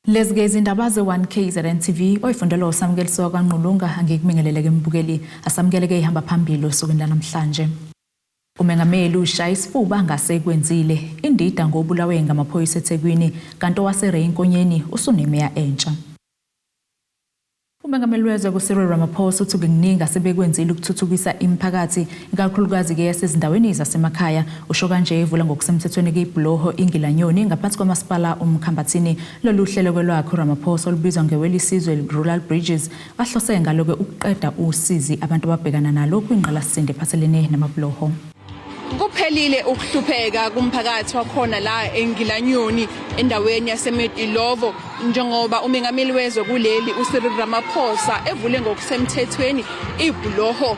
Lezi ke izindaba ze-1 KZN TV oyifundelwa uSamukeliso kaNgqulunga. Angikubingelele ke mbukeli, asamukele ke ihamba phambili osukwini lanamhlanje. Umengameli ushaya isifuba ngasekwenzile indida ngobulawe ngamaphoyisa eThekwini, kanti owaseRay Nkonyeni usunemeya entsha. Umengameli wezwe uCyril Ramaphosa uthi kuningi asebekwenzile ukuthuthukisa imiphakathi, ikakhulukazi-ke yasezindaweni zasemakhaya. Usho kanje evula ngokusemthethweni kuyibhuloho iNgilanyoni ngaphansi kwamasipala uMkhambathini. Lolu hlelo kwelwakhe uRamaphosa olubizwa ngeWelisizwe Rural Bridges bahlose ngalo-ke ukuqeda usizi abantu ababhekana nalo kwingqalasizinda ephathelene namabhuloho. Kuphelile ukuhlupheka kumphakathi wakhona la eNgilanyoni endaweni yaseMedilovo njengoba umengameli wezwe kuleli uCyril Ramaphosa evule ngokusemthethweni ibhuloho.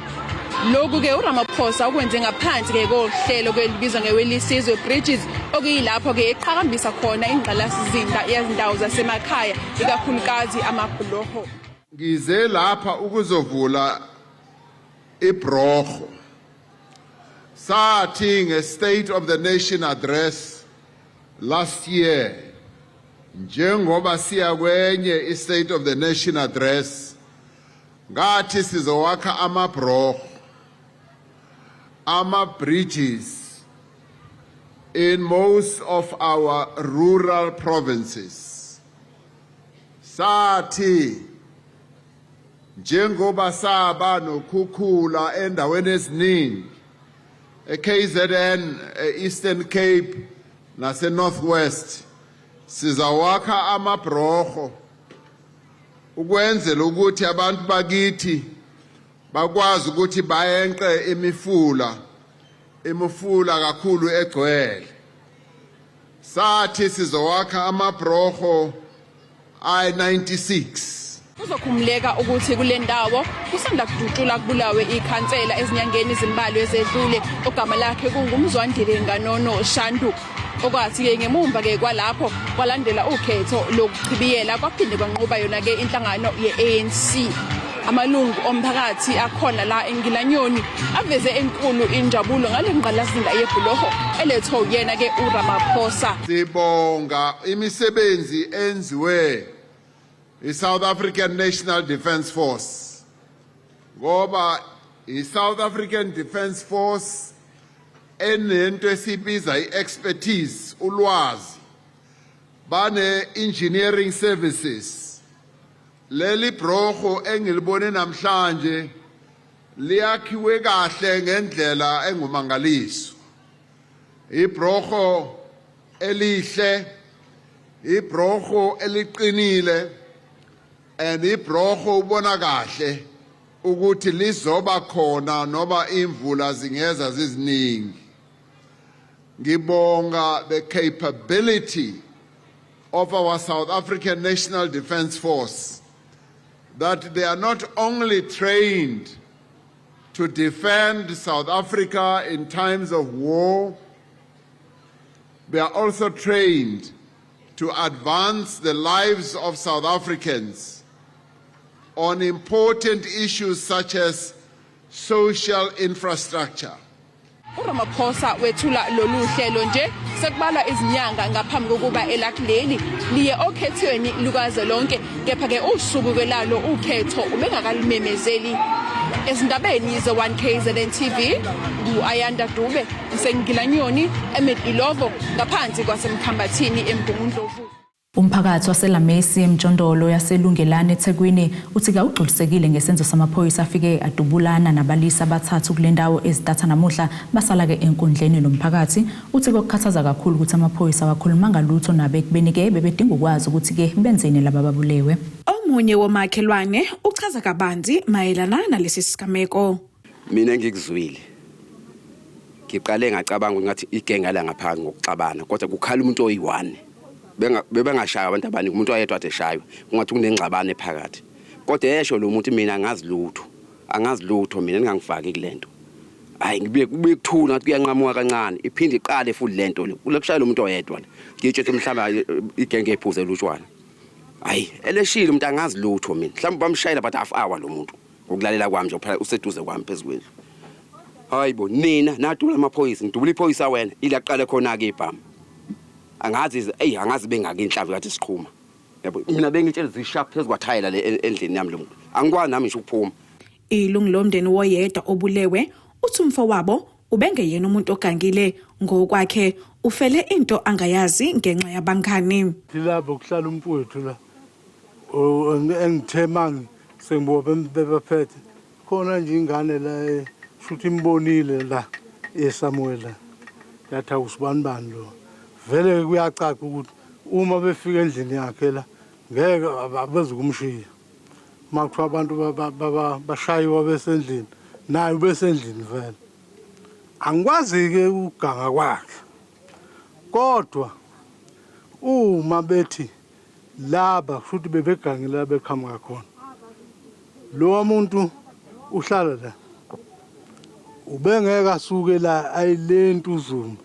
Lokhu-ke uRamaphosa ukwenze ngaphansi-ke kohlelo kwelibizwa ngeWelisizwe Bridges, okuyilapho-ke eqhakambisa khona ingqalasizinda yezindawo zasemakhaya, ikakhulukazi amabhuloho. Ngize lapha ukuzovula ibroho. Sathi nge-State of the Nation Address last year, njengoba siya kwenye i-State of the Nation Address, ngathi sizowakha amabroho, ama-bridges in most of our rural provinces. Sathi njengoba saba nokhukhula endaweni eziningi eKZN, eEastern Cape nase North West, sizawakha amabroho ukwenzela ukuthi abantu bakithi bakwazi ukuthi bayenqe imifula kakhulu egcwele. Sathi sizowakha amabroho ayi-96. Kuzokhumuleka ukuthi kule ndawo kusanda kudutshula kubulawe ikhansela ezinyangeni ezimbalwa ezedlule, ogama lakhe kunguMzwandile Nganono Shandu. Okwathi-ke ngemumva-ke kwalapho kwalandela ukhetho lokuchibiyela, kwaphinde kwanqoba yona-ke inhlangano ye-ANC. Amalungu omphakathi akhona la eNgilanyoni aveze enkulu injabulo ngale ngqalasizinda yebhuloho elethwe uyena-ke uRamaphosa. Sibonga imisebenzi enziwe i-South African National Defence Force, ngoba i-South African Defence Force enento esibiza i-expertise, ulwazi, bane-engineering services. Leli broho engilibone namhlanje liyakhiwe kahle ngendlela engumangaliso. Ibroho elihle, ibroho eliqinile, and ibroho ubona kahle ukuthi lizoba khona noma imvula zingeza ziziningi. Ngibonga the capability of our South African National Defence Force, that they are not only trained to defend South Africa in times of war, they are also trained to advance the lives of South Africans on important issues such as social infrastructure. URamaphosa wethula lolu hlelo nje sekubalwa izinyanga ngaphambi kokuba elakuleli liye okhethweni lukazwelonke, kepha-ke usuku kwelalo ukhetho ubengakalimemezeli. Ezindabeni ze-1 KZN TV, ngu-Ayanda Dube, ngiseNgilanyoni eMedilovo ngaphansi kwaseMkhambathini eMgungundlovu. Umphakathi waseLamesi eMjondolo yaseLungelani eThekwini uthi kawugculisekile ngesenzo samaphoyisa afike adubulana nabalisa abathathu kule ndawo ezitatha namuhla basala-ke enkundleni. Lo mphakathi uthi kokukhathaza kakhulu ukuthi amaphoyisa awakhulumanga lutho nabo ekubeni-ke bebedinga ukwazi ukuthi-ke benzeni laba ababulewe. Omunye womakhelwane uchaza kabanzi mayelana nalesi sigameko. Mina engikuzwile, ngiqale ngacabanga ngathi igenge la ngaphansi ngokuxabana, kodwa kukhala umuntu oyi-one. Bebengashaywa abantu abaningi, umuntu oyedwa ade eshaywa, kungathi kunengxabano ephakathi. Kodwa esho lo muntu, "Mina angazi lutho, angazi lutho mina, ningangifaki kule nto." Hhayi, ngibuye kubuye kuthula ngathi kuyanqamuka kancane, iphinde iqale futhi le nto le kule kushaya lo muntu oyedwa le. Ngitshe ukuthi mhlawumbe igenge ephuzela utshwala. Hhayi, eleshile umuntu, angazi lutho mina, mhlawumbe bamshayela but half hour lo muntu. Ngokulalela kwami nje phela, useduze kwami phezu kwendlu. Hayi bo, nina nadubula amaphoyisa, ngidubula iphoyisa wena? Ilaqale khona-ke ibhamu. Angazi, eyi, angazi bengaki inhlamvu kade siqhuma. Yabo mina bengitshela zisha phezu kwathayela le endlini yami lo muntu. Angikwazi nami ngisho ukuphuma. Ilungu lomndeni woyedwa obulewe uthi umfowabo ubengeyena umuntu ogangile ngokwakhe ufele into angayazi ngenxa yabangani. Yilapho kuhlala umfowethu la engithe mangi sengibobe bebaphethe khona nje ingane la eh, shuthi imbonile la eSamuel la yathi awusibani bani lo vele kuyacaca ukuthi uma befika endlini yakhe la ngeke abezukumshiya uma kuthiwa abantu bashayiwa besendlini naye ubesendlini vele angikwazi-ke ukuganga kwakhe kodwa uma bethi laba futhi bebegangile la beqhamuka khona lowa muntu uhlala la ubengeke asuke la ayilento uzuma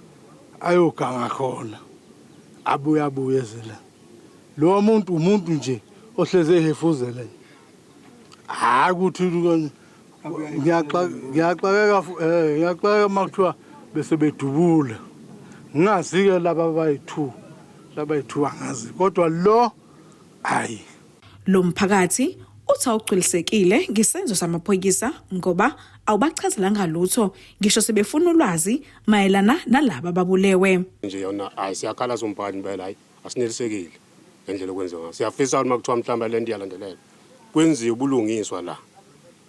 ayoganga khona abuye abuye eze la lowa muntu umuntu nje ohleze ehefuzele hayi ukuthi ngiyaxakeka eh ngiyaxakeka uma kuthiwa bese bedubula ngingazi-ke laba abayi-two laba yi-two angazi kodwa lo hayi. Lo mphakathi uthi awugculisekile ngesenzo samaphoyisa ngoba awubachazelanga lutho ngisho sebefuna ulwazi mayelana nalaba ababulewe. Nje yona hayi siyakhala somphakathi impela hayi asinelisekile ngendlela okwenziwa ngayo. Siyafisa uma kuthiwa mhlawumbe le nto iyalandelelwa kwenziwe ubulungiswa la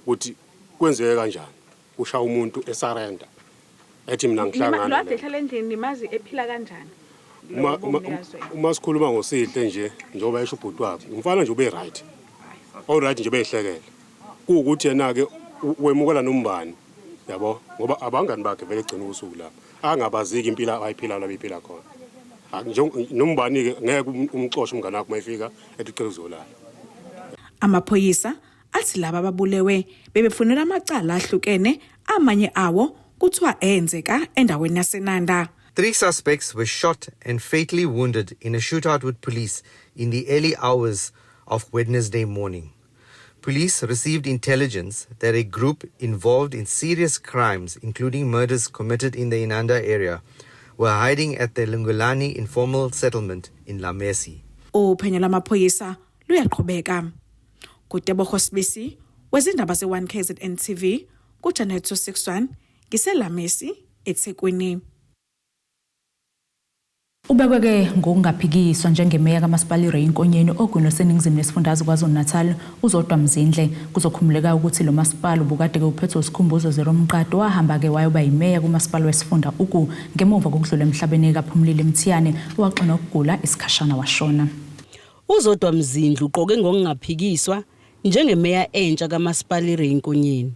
ukuthi kwenzeke kanjani kushaya umuntu esarenda ethi mina ngihlangana Lo ade ehlala endlini nimazi ephila kanjani? Uma uma uma sikhuluma ngosihle nje njengoba esho ubhuti wakhe umfana nje ube right all right nje behlekele kuwukuthi yena ke wemukela nombani yabo ngoba abangani bakhe vele egcina usuku lapha angabaziki impilo ayiphila la bephila khona nombani ke ngeke um, umxoshe umngane wakho mayifika ethi ucela uzolala. Amaphoyisa athi laba ababulewe bebefunela amacala ahlukene amanye awo kuthiwa enzeka endaweni yaseNanda. Three suspects were shot and fatally wounded in a shootout with police in the early hours of Wednesday morning. Police received intelligence that a group involved in serious crimes, including murders committed in the Inanda area, were hiding at the Lungulani informal settlement in Lamesi. Uphenyo lwamaphoyisa luyaqhubeka. KuTebogo Sibisi wezindaba ze-1 KZN TV kuChannel 261 ngiseLamesi eThekwini. Ubekwe-ke ngokungaphikiswa njengemeya kaMasipala iRay Nkonyeni ogwini lwaseningizimu nesifundazwe KwaZulu-Natal uZodwa Mzindle. Kuzokhumbuleka ukuthi lo masipala ubukade-ke uphethwe uSikhumbuzo Zero Mqadi wahamba-ke wayoba yimeya kumasipala wesifunda Ugu ngemuva kokudlula emhlabeni kaPhumlile Mthiyane owaxinwa ukugula isikhashana washona. UZodwa Mzindle uqoke ngokungaphikiswa njengemeya entsha kaMasipala iRay Nkonyeni.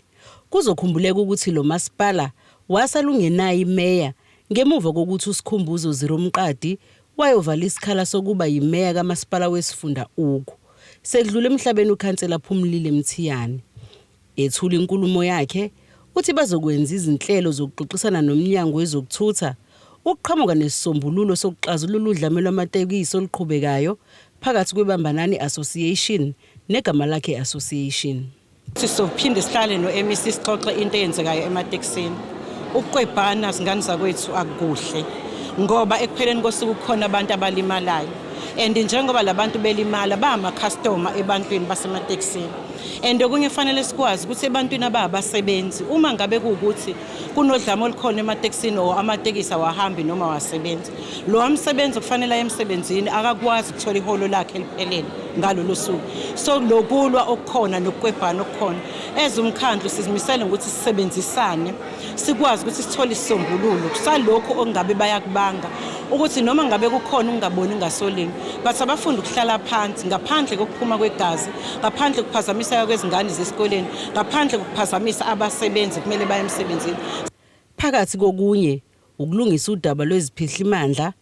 Kuzokhumbuleka ukuthi lo masipala wasala ungenayo imeya ngemuva kokuthi uSikhumbuzo Zero Mqadi wayovala isikhala sokuba yimeya kaMasipala wesifunda Ugu. Sekudlule emhlabeni uKhansela Phumlile Mthiyane. Ethula inkulumo yakhe, uthi bazokwenza izinhlelo zokuxoxisana noMnyango wezokuThutha ukuqhamuka nesisombululo sokuxazulula udlame lwamatekisi oluqhubekayo phakathi kweBambanani Association neGamalakhe Association. Sizophinde sihlale no-MEC sixoxe into eyenzekayo ematekisini. Ukukwebhana zingane zakwethu akukuhle ngoba ekupheleni kosuku kukhona abantu abalimalayo and njengoba labantu belimala bangamakhastoma ebantwini basematekisini and okunye kufanele sikwazi ukuthi ebantwini ababasebenzi uma ngabe kuwukuthi kunodlame olukhona ematekisini or amatekisi awahambi noma awasebenzi lo msebenzi okufanele aye emsebenzini akakwazi ukuthola iholo lakhe eliphelele ngalolu suku so lokulwa okukhona nokukwebhana okukhona ezumkhandlu sizimisele ngokuthi sisebenzisane sikwazi ukuthi sithole isisombululo salokhu okungabe bayakubanga ukuthi noma ngabe kukhona ukungaboni ngasolinye but abafundi ukuhlala phansi ngaphandle kokuphuma kwegazi ngaphandle kokuphazamiseka kwezingane zesikoleni ngaphandle kokuphazamisa abasebenzi kumele baye emsebenzini. Phakathi kokunye, ukulungisa udaba lweziphehlimandla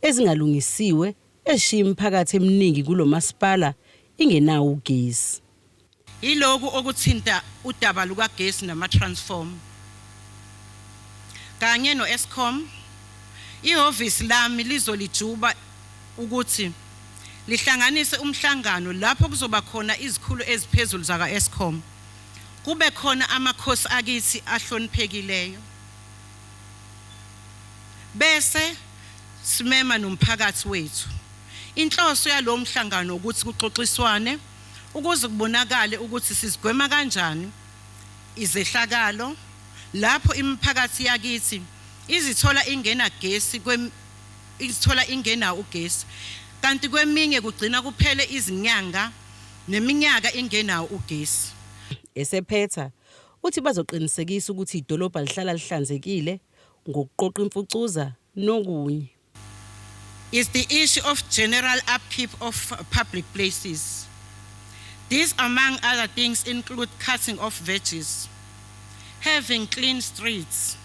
ezingalungisiwe ezishiya imiphakathi eminingi kulo masipala ingenawo ugesi. Yiloku okuthinta udaba lukagesi nama-transformer kanye no-Eskom. Ihhovisi lami lizolijuba ukuthi lihlanganise umhlangano lapho kuzoba khona izikhulu eziphezulu zakwa-Eskom, kube khona amakhosi akithi ahloniphekileyo bese simema nomphakathi wethu. Inhloso yalowo mhlangano ukuthi kuxoxiswane ukuze kubonakale ukuthi sizigwema kanjani izehlakalo lapho imiphakathi yakithi izithola ingena gesi izithola ingenawo ugesi kanti kweminye kugcina kuphele izinyanga neminyaka ingenawo ugesi. Esephetha, uthi bazoqinisekisa ukuthi idolobha lihlala lihlanzekile ngokuqoqa imfucuza nokunye. Is the issue of general upkeep of public places. These, among other things, include cutting off veggies, having clean streets,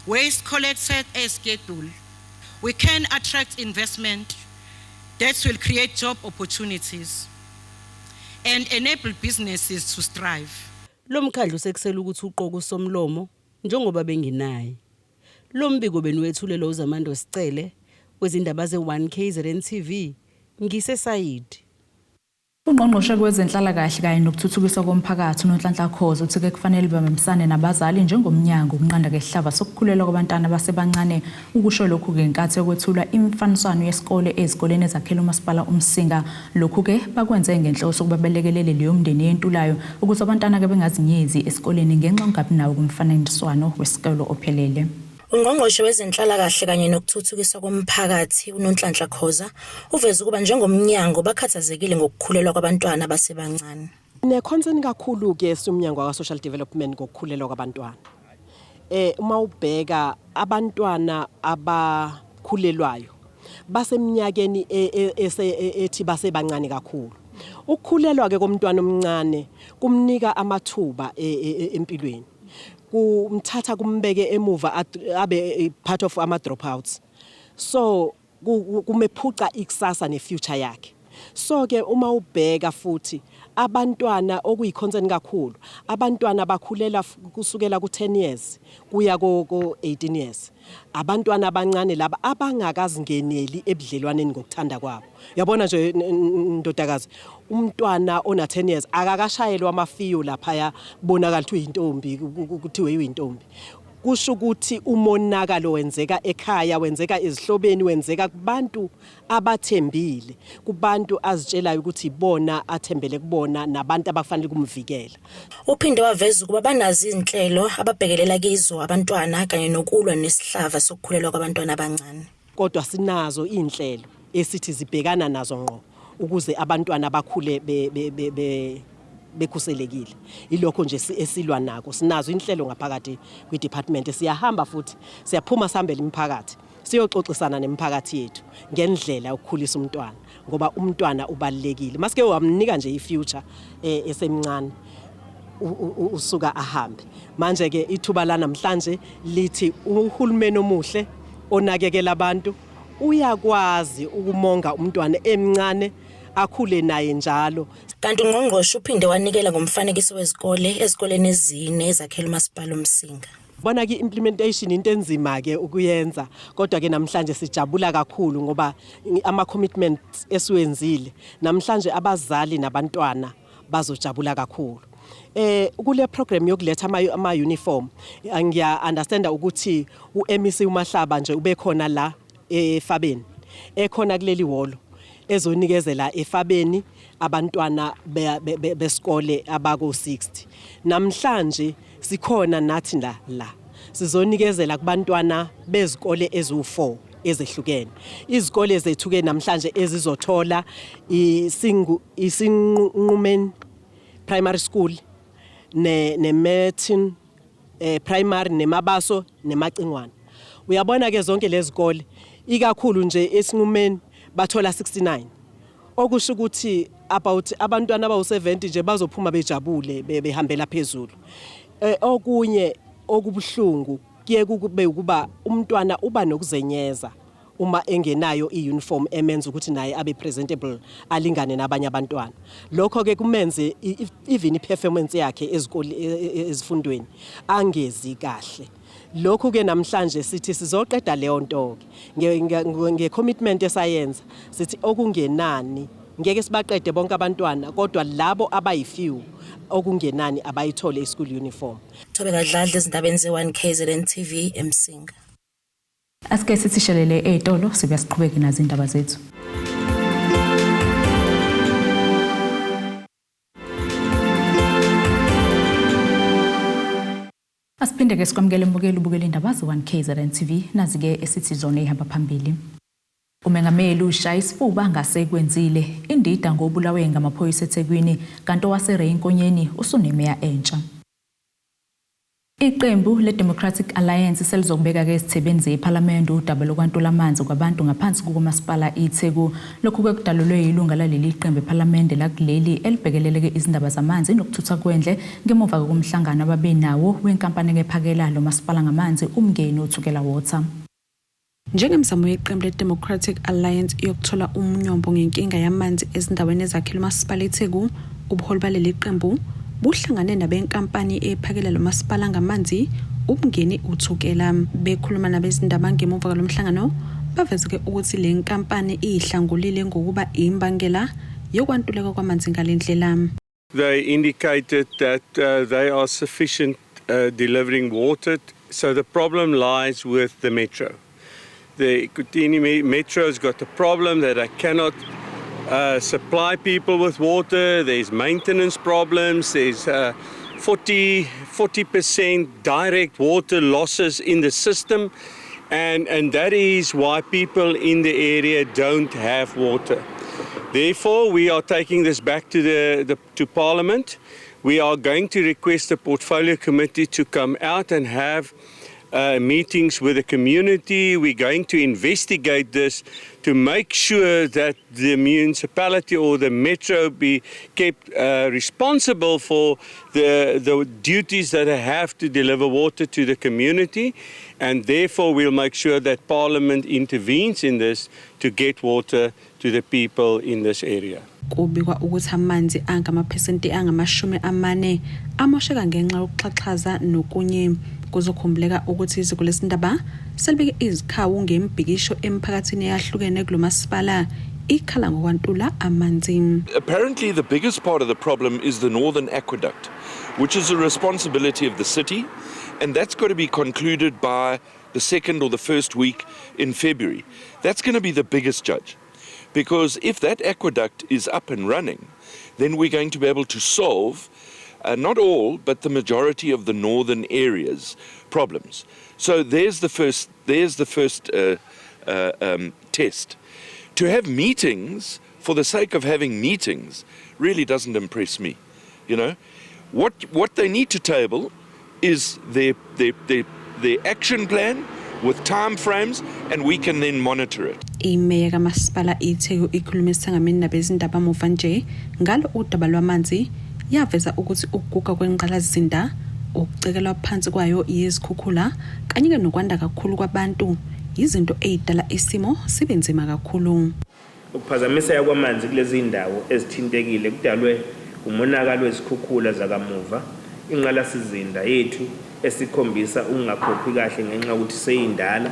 waste collected as scheduled. We can attract investment that will create job opportunities and enable businesses to strive. Lo mkhandlu sekusele ukuthi uqoke usomlomo njengoba bengenaye. Lo mbiko beniwethulelwa uZamando Sicele wezindaba ze-1 KZN TV ngiseSayidi. Ungqongqoshe kwezenhlalakahle kanye nokuthuthukiswa komphakathi uNonhlanhla Khoza uthi-ke kufanele babambisane nabazali njengomnyango ukunqanda ngesihlava sokukhulelwa kwabantwana abasebancane. Ukusho lokhu ngenkathi yokwethulwa imifaniswano yesikole ezikoleni ezakhela umasipala uMsinga. Lokhu-ke bakwenze ngenhloso ukuba belekelele leyo mndeni eyentulayo ukuze abantwana-ke bengazinyezi esikoleni ngenxa yokungabi nawo kumfaniswano wesikole ophelele. Ungqongqoshe wezenhlalakahle kanye nokuthuthukiswa komphakathi uNonhlanhla Khoza uveze ukuba njengomnyango bakhathazekile ngokukhulelwa kwabantwana abasebancane. Ne-concern kakhulu-ke siwumnyango wakwa-social development ngokukhulelwa kwabantwana. Uma ubheka abantwana abakhulelwayo baseminyakeni ethi basebancane kakhulu. Ukukhulelwa-ke komntwana omncane kumnika amathuba empilweni. Kumthatha kumbeke emuva abe part of ama-dropouts. So kumephuca ikusasa ne-future yakhe. So ke uma ubheka futhi abantwana okuyi-concern kakhulu, abantwana bakhulela kusukela ku-10 years kuya ko-18 years. Abantwana abancane laba abangakazingeneli ebudlelwaneni ngokuthanda kwabo. Yabona nje ndodakazi, umntwana ona 10 years akakashayelwa amafiyo laphaya kubonakala ukuthi uyintombi, kuthiwe uyintombi. Kusho ukuthi umonakalo wenzeka ekhaya, wenzeka ezihlobeni, wenzeka kubantu abathembile, kubantu azitshelayo ukuthi ibona athembele kubona nabantu abafanele kumvikela. Uphinde waveza ukuba banazo izinhlelo ababhekelela kizo abantwana kanye nokulwa nesihlava sokukhulelwa kwabantwana abancane. Kodwa sinazo izinhlelo esithi zibhekana nazo ngqo ukuze abantwana bakhule bekhuselekile. Ilokho nje esilwa nako. Sinazo inhlelo ngaphakathi kwi-department, siyahamba futhi siyaphuma sihambele imiphakathi siyoxoxisana nemiphakathi yethu ngendlela yokukhulisa umntwana, ngoba umntwana ubalulekile. Masike wamnika nje i-future esemncane usuka ahambe. Manje ke ithuba la namhlanje lithi uhulumeni omuhle onakekela abantu uyakwazi ukumonga umntwana emncane akhule naye njalo. Kanti ungqongqoshe uphinde wanikela ngomfanekiso wezikole ezikoleni ezine ezakhela umasipala uMsinga. Bona ke implementation into enzima ke ukuyenza, kodwa ke namhlanje sijabula kakhulu ngoba ama commitments esiwenzile namhlanje abazali nabantwana bazojabula kakhulu. Kule program yokuletha ama uniform, ngiya understand ukuthi uMEC uMahlaba nje ubekhona la eFabeni, ekhona kuleli holo ezonikezela eFabeni abantwana besikole abako 60. Namhlanje sikhona nathi la sizonikezela kubantwana bezikole eziwu4 ezehlukene. Izikole zethu ke namhlanje ezizothola isinqumeni Primary School ne Merton Primary neMabaso neMacingwane. Uyabona ke zonke lezikole ikakhulu nje esinqumeni bathola 69, okusho ukuthi about abantwana abawu70 nje bazophuma bejabule behambela phezulu. Okunye okubuhlungu kuye kube ukuba umntwana uba nokuzenyeza uma engenayo i-uniform emenza ukuthi naye abe presentable alingane nabanye abantwana. Lokho ke kumenze even i-performance yakhe ezikole ezifundweni angezi kahle. Lokhu ke namhlanje sithi sizoqeda leyo nto ke nge-commitment esayenza, sithi okungenani ngeke sibaqede bonke abantwana, kodwa labo abayi-few okungenani abayithole i-school uniform. Thobeka Dladla ezindabeni ze-1 KZN TV eMsinga. Asike sithi shelele ey'tolo sibuya siqhubeke nazo iy'ndaba zethu. Asiphinde ke sikwamukele mbukeli ubukela indaba ze-1 KZN TV, nazi-ke esithi zona ihamba phambili. Umengameli ushaya isifuba ngasekwenzile indida ngobulawe ngamaphoyisa eThekwini, kanti owaseRay Nkonyeni usunemeya entsha. Iqembu le-Democratic Alliance selizokubeka-ke esithebeni zephalamende udaba lokwantula amanzi kwabantu ngaphansi kukamasipala iTheku. Lokhu-ke kudalulwe yilunga laleli qembu ephalamende lakuleli elibhekelele-ke izindaba zamanzi nokuthutha kwendle ngemuva komhlangano ababenawo wenkampani ephakela lo masipala ngamanzi uMngeni uThukela Water. Njengemizamo yeqembu le-Democratic Alliance yokuthola umnyombo ngenkinga yamanzi ezindaweni ezakhele umasipala eTheku, ubuholi baleli qembu buhlangane nabenkampani ephakela lo masipala ngamanzi uMngeni uThukela. Bekhuluma nabezindaba ngemuva kwalo mhlangano, baveze-ke ukuthi le nkampani iyihlangulile ngokuba imbangela yokwantuleka kwamanzi ngale ndlela. They indicated that they are sufficient delivering water, so the problem lies with the metro. The eThekwini Metro has got a problem that they cannot supply people with water. There's maintenance problems. There's 40% direct water losses in the system. And that is why people in the area don't have water. Therefore, we are taking this back to Parliament. We are going to request the Portfolio Committee to come out and have meetings with the community. We're going to investigate this to make sure that the municipality or the metro be kept responsible for the duties that they have to deliver water to the community. And therefore, we'll make sure that Parliament intervenes in this to get water to the people in this area. Kubikwa ukuthi amanzi angamaphesenti angama-40 amosheka ngenxa yokuxhaxhaza nokunye. Kuzokhumbuleka ukuthi iziko lesindaba selibike izikhawu ngemibhikisho emphakathini eyahlukene kulo masipala ikhala ngokwantula amanzi. Apparently, the biggest part of the problem is the Northern Aqueduct, which is a responsibility of the city, and that's got to be concluded by the second or the first week in February. That's going to be the biggest judge. Because if that aqueduct is up and running, then we're going to be able to solve not all, but the majority of the northern areas' problems. So there's the first test. To have meetings for the sake of having meetings really doesn't impress me. What they need to table is their action plan with time frames, and we can then monitor it. Imeya kamasipala iTheku ikhuluma esithangamini nabezindaba muva nje ngalo udaba lwamanzi, yaveza ukuthi ukuguga kwengqalasizinda, ukucekelwa phansi kwayo yizikhukhula kanye-ke nokwanda kakhulu kwabantu izinto ey'dala isimo sibe nzima kakhulu. Ukuphazamiseka kwamanzi kulezi ndawo ezithintekile kudalwe umonakalo wezikhukhula zakamuva, ingqalasizinda yethu esikhombisa ukungakhokhi kahle ngenxa yokuthi seyindala,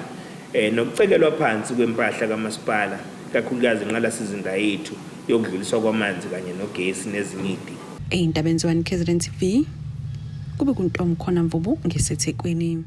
nokucekelwa phansi kwempahla kamasipala, kakhulukazi ingqalasizinda yethu yokudluliswa kwamanzi kanye nogesi nezinye izidingo. Ey'ndabeni ze-1 KZN TV, kube kuntomkhona Mvubu ngiseThekwini.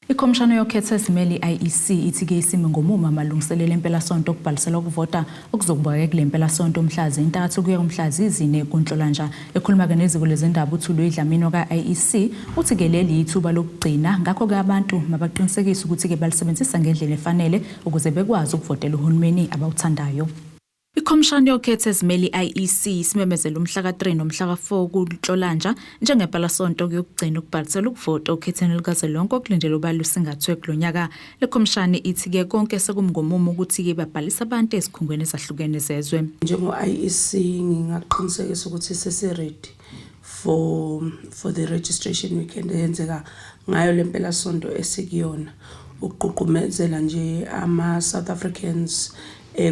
Ikhomishana yokhetho ezimele i-IEC ithi-ke isimi ngomumo amalungiselelo empelasonto okubhalisela ukuvota okuzokuba-ke kule mpelasonto mhla zi-3 kuya kumhla zi-4 kuNhlolanja. Ekhuluma-ke neziko lezindaba uThuli Dlamini ka-IEC uthi-ke leli yithuba lokugcina, ngakho-ke abantu mabaqinisekise ukuthi-ke balisebenzisa ngendlela efanele ukuze bekwazi ukuvotela uhulumeni abawuthandayo. Ikhomishana yokhetho ezimele i-IEC isimemezele umhla ka-3 nomhla ka-4 kuNhlolanja njengempelasonto yokugcina ukubhalisela ukuvota okhethweni lukazwelonke okulindelwe ukuba lusingathwe kulo nyaka. Le khomishani ithi-ke konke sekungomumo ukuthi-ke babhalise abantu ezikhungweni ezahlukene zezwe. Njengo-IEC ngingaqinisekisa ukuthi sesi-ready for the registration weekend eyenzeka ngayo lempelasonto esikuyona, ukugqugqumezela nje ama-South Africans.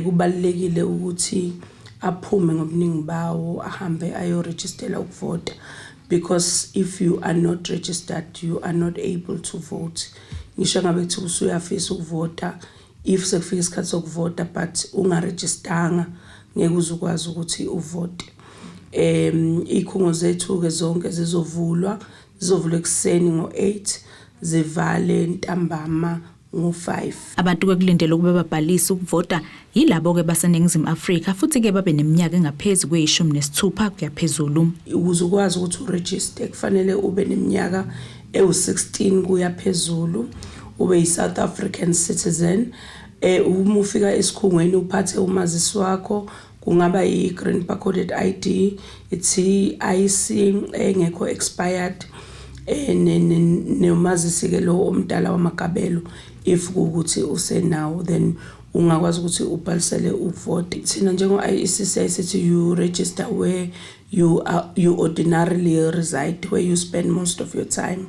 Kubalulekile ukuthi aphume ngobuningi bawo, ahambe ayorejistela ukuvota, because if you are not registered, you are not able to vote. Ngisho ngabe kuthiwa usuyafisa ukuvota, if sekufika isikhathi sokuvota but ungarejistanga, ngeke uze ukwazi ukuthi uvote. Izikhungo zethu ke zonke zizovulwa ekuseni ngo8, zivale ntambama. Ngo-5. Abantu kekulindele ukuba babhalise ukuvota yilabo-ke baseNingizimu Afrika futhi-ke babe neminyaka engaphezu kweyishumi nesithupha kuya phezulu. Ukuze ukwazi ukuthi uregister, kufanele ube neminyaka ewu-16 kuya phezulu, ube yi-South African citizen. Uma ufika esikhungweni uphathe umazisi wakho, kungaba yi-green barcoded ID, i-TIC engekho expired, nomazisi ke lo omdala wamagabelo if kuwukuthi usenawo, then ungakwazi ukuthi ubhalisele ukuvote. Thina njengo-IEC siyaye you register where you ordinarily reside, where you spend most of your time.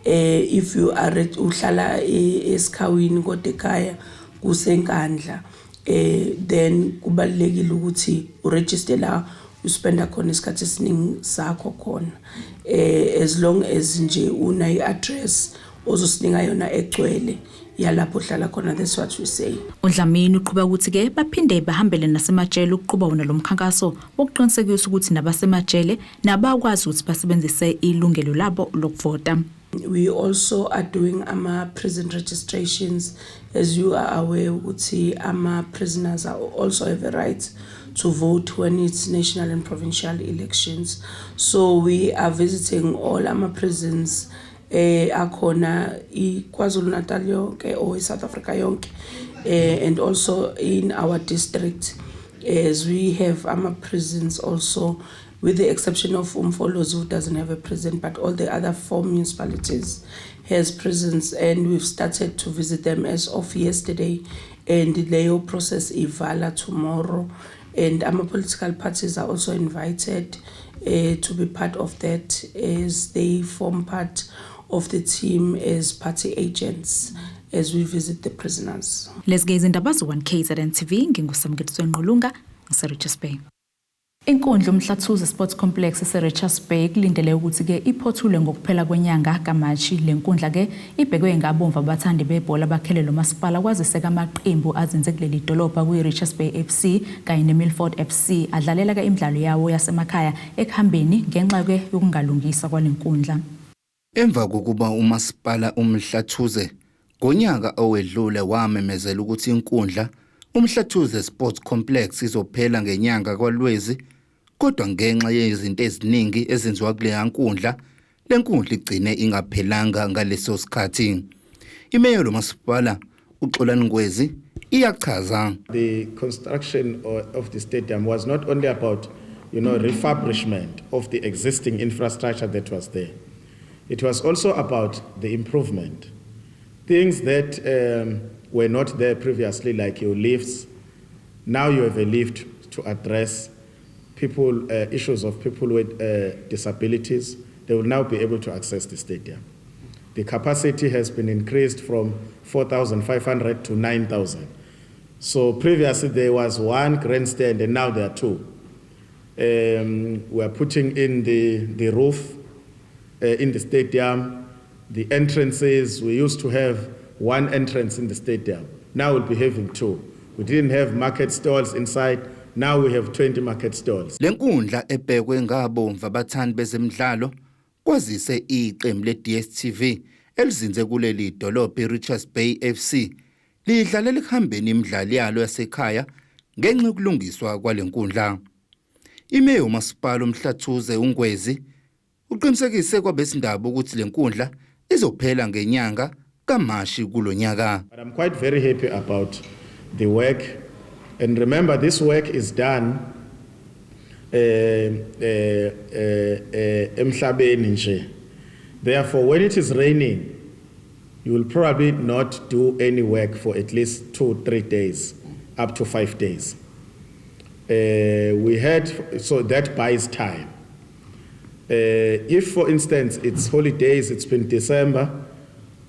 If you are uhlala esikhawini kodwa ekhaya kuseNkandla, then kubalulekile ukuthi uregister la uspenda khona isikhathi esiningi sakho khona, as long as nje una i-address ozosinika yona egcwele yalapho uhlala khona. That's what we say. UDlamini uqhuba ukuthi-ke baphinde bahambele nasemajele ukuqhuba wona lo mkhankaso wokuqinisekisa ukuthi nabasemajele nabakwazi ukuthi basebenzise ilungelo labo lokuvota. We also are doing ama prison registrations. As you are aware ukuthi ama prisoners are also have a right to vote when it's national and provincial elections, so we are visiting all ama prisons akhona iKwaZulu Natal yonke or iSouth Africa yonke, and also in our district, as we have ama prisons also, with the exception of Umfolozi, who doesn't have a prison, but all the other four municipalities has prisons, and we've started to visit them as of yesterday, and leyo process ivala tomorrow. And our political parties are also invited to be part of that, as they form part of the team as party agents as we visit the prisoners. Lezi ke izindaba zo-1 KZN TV. Ngingusamukeliso Ngqulunga, ngise-Richards Bay. Inkundla uMhlathuze Sports Complex ese-Richards Bay kulindele ukuthi-ke iphothulwe ngokuphela kwenyanga kaMashi. Le nkundla-ke ibhekwe ngabomvu abathandi bebhola bakhele lo masipala, kwazise amaqembu azinze kuleli dolobha kuyi-Richards Bay FC kanye ne-Milford FC adlalela-ke imidlalo yawo yasemakhaya ekuhambeni ngenxa-ke yokungalungiswa kwale nkundla. Emva kokuba umasipala uMhlathuze ngonyaka owedlule wamemezela ukuthi inkundla uMhlathuze Sports Complex izophela ngenyanga kwaLwezi, kodwa ngenxa yezinto eziningi ezenziwa kuleya nkundla, lenkundla igcine ingaphelanga ngaleso sikhathi. Imeya lomasipala uXolani Ngwezi iyachaza. The construction of the stadium was not only about refurbishment of the existing infrastructure that was there. It was also about the improvement. Things that were not there previously, like your lifts. Now you have a lift to address issues of people with disabilities. They will now be able to access the stadium. The capacity has been increased from 4,500 to 9,000. So previously there was one grandstand and now there are two. We are putting in the roof in the stadium, the entrances. We used to have one entrance in the stadium. Now we'll be having two. We didn't have market stalls inside. Now we have 20 market stalls. Lenkundla ebhekwe ngabomvu abathandi bezemidlalo, kwazise iqembu le-DStv elizinze kuleli dolobha iRichards Bay FC lidlalela ekuhambeni imidlalo yalo yasekhaya ngenxa yokulungiswa kwalenkundla. Imeya umasipala uMhlathuze uNgwezi uqinisekise kwabezindaba ukuthi lenkundla izophela ngenyanga kaMashi kulonyaka. But I'm quite very happy about the work. And remember, this work is done emhlabeni nje. Therefore, when it is raining, you will probably not do any work for at least 2, 3 days, up to 5 days. So that buys time. If, for instance, it's holidays, it's been December,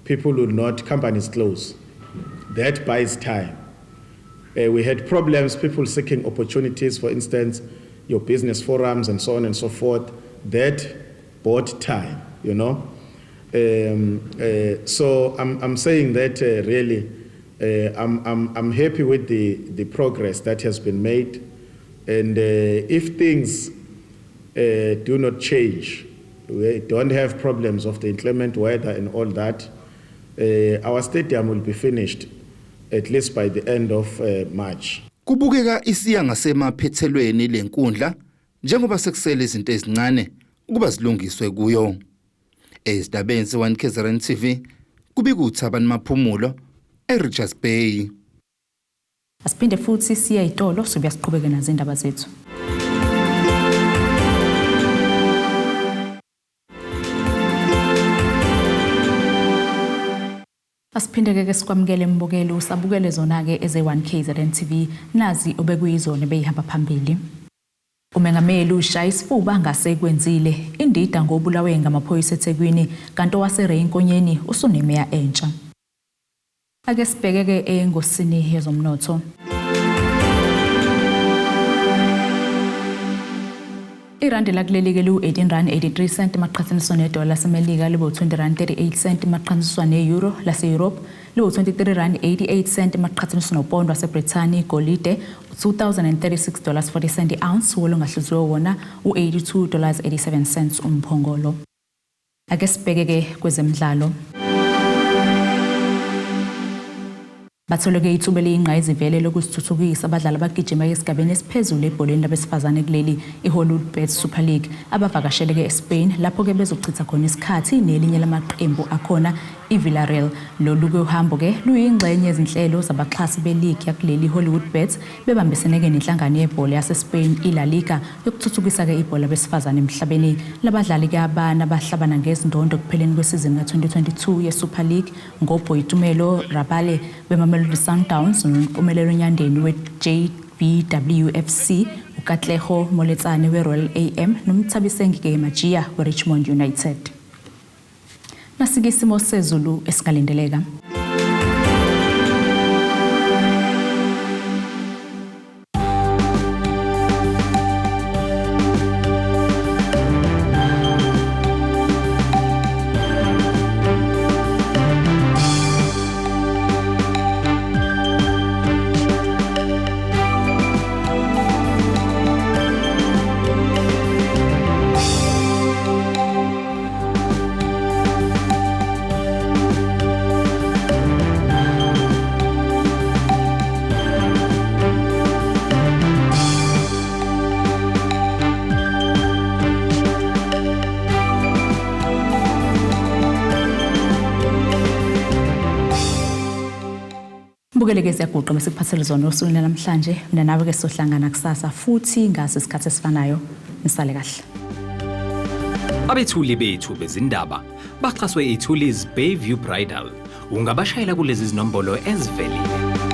people will not, companies close. That buys time. We had problems, people seeking opportunities, for instance, your business forums and so on and so forth. That bought time. So I'm saying that really I'm happy with the progress that has been made. And if things do not change, we don't have problems of the inclement weather and all that, Our stadium will be finished at least by the end of March. Kubukeka isiya ngasemaphethelweni lenkundla njengoba sekusele izinto ezincane ukuba zilungiswe kuyo. Ezindabeni ze-1 KZN TV kubika uThabani Maphumulo eRichards Bay. Asiphinde futhi siye ezitolo sobuya siqhubeke nazo indaba zethu. Asiphinde ke sikwamukele mbukeli usabukele zona ke eze-1 KZN TV nazi obekuyizona beyihamba phambili. Umengameli ushaya isifuba ngasekwenzile indida ngobulawe ngamaphoyisa eThekwini kanti owaseRay Nkonyeni usunemeya entsha. Ake sibheke ke engosini yezomnotho. Irandi lakuleli ke liwu-18 rand 83 cent maqhathaniswa nedola laseMelika libe u-20 rand 38 cent maqhathaniswa ne-euro lase-Europe liwu-23 rand 88 cent maqhathaniswa nopondo waseBrithani. Igolide $2036 dollars 40 cent i-ounce, wolongahluziwe wona u-82 dollars 87 cents umphongolo. Ake sibheke ke kwezemidlalo. Batholeke ithuba eliyingqayizivele lokuzithuthukisa abadlali abagijima esigabeni esiphezulu ebholeni labesifazane kuleli, i-Hollywoodbets Super League, abavakasheleke eSpain lapho-ke bezochitha khona isikhathi nelinye lamaqembu akhona, i-Villarreal. Lolu-ke uhambo-ke luyingxenye yezinhlelo zabaxhasi beligi yakuleli, i-Hollywoodbets, bebambiseneke nenhlangano yebhola yaseSpain, i-La Liga, yokuthuthukisa-ke ibhola labesifazane emhlabeni. Labadlali-ke abana bahlabana ngezindondo ekupheleni kwesizini ka-2022 ye-Super League ngoBoitumelo Rabale beMamelodi Sundowns, noMpumelelo Nyandeni we-JBWFC, uKatleho Moletsane we-Royal AM noMthabiseng Majiya we-Richmond United. Nasike isimo sezulu esingalindeleka. Mbukeli-ke, siyaguqa besikuphathele zona osukwini namhlanje. Mina nawe-ke sohlangana kusasa futhi ngaso isikhathi esifanayo. Nisale kahle. Abethuli bethu bezindaba baxhaswe iThulis Bayview Bridal. Ungabashayela kulezi zinombolo ezivelile.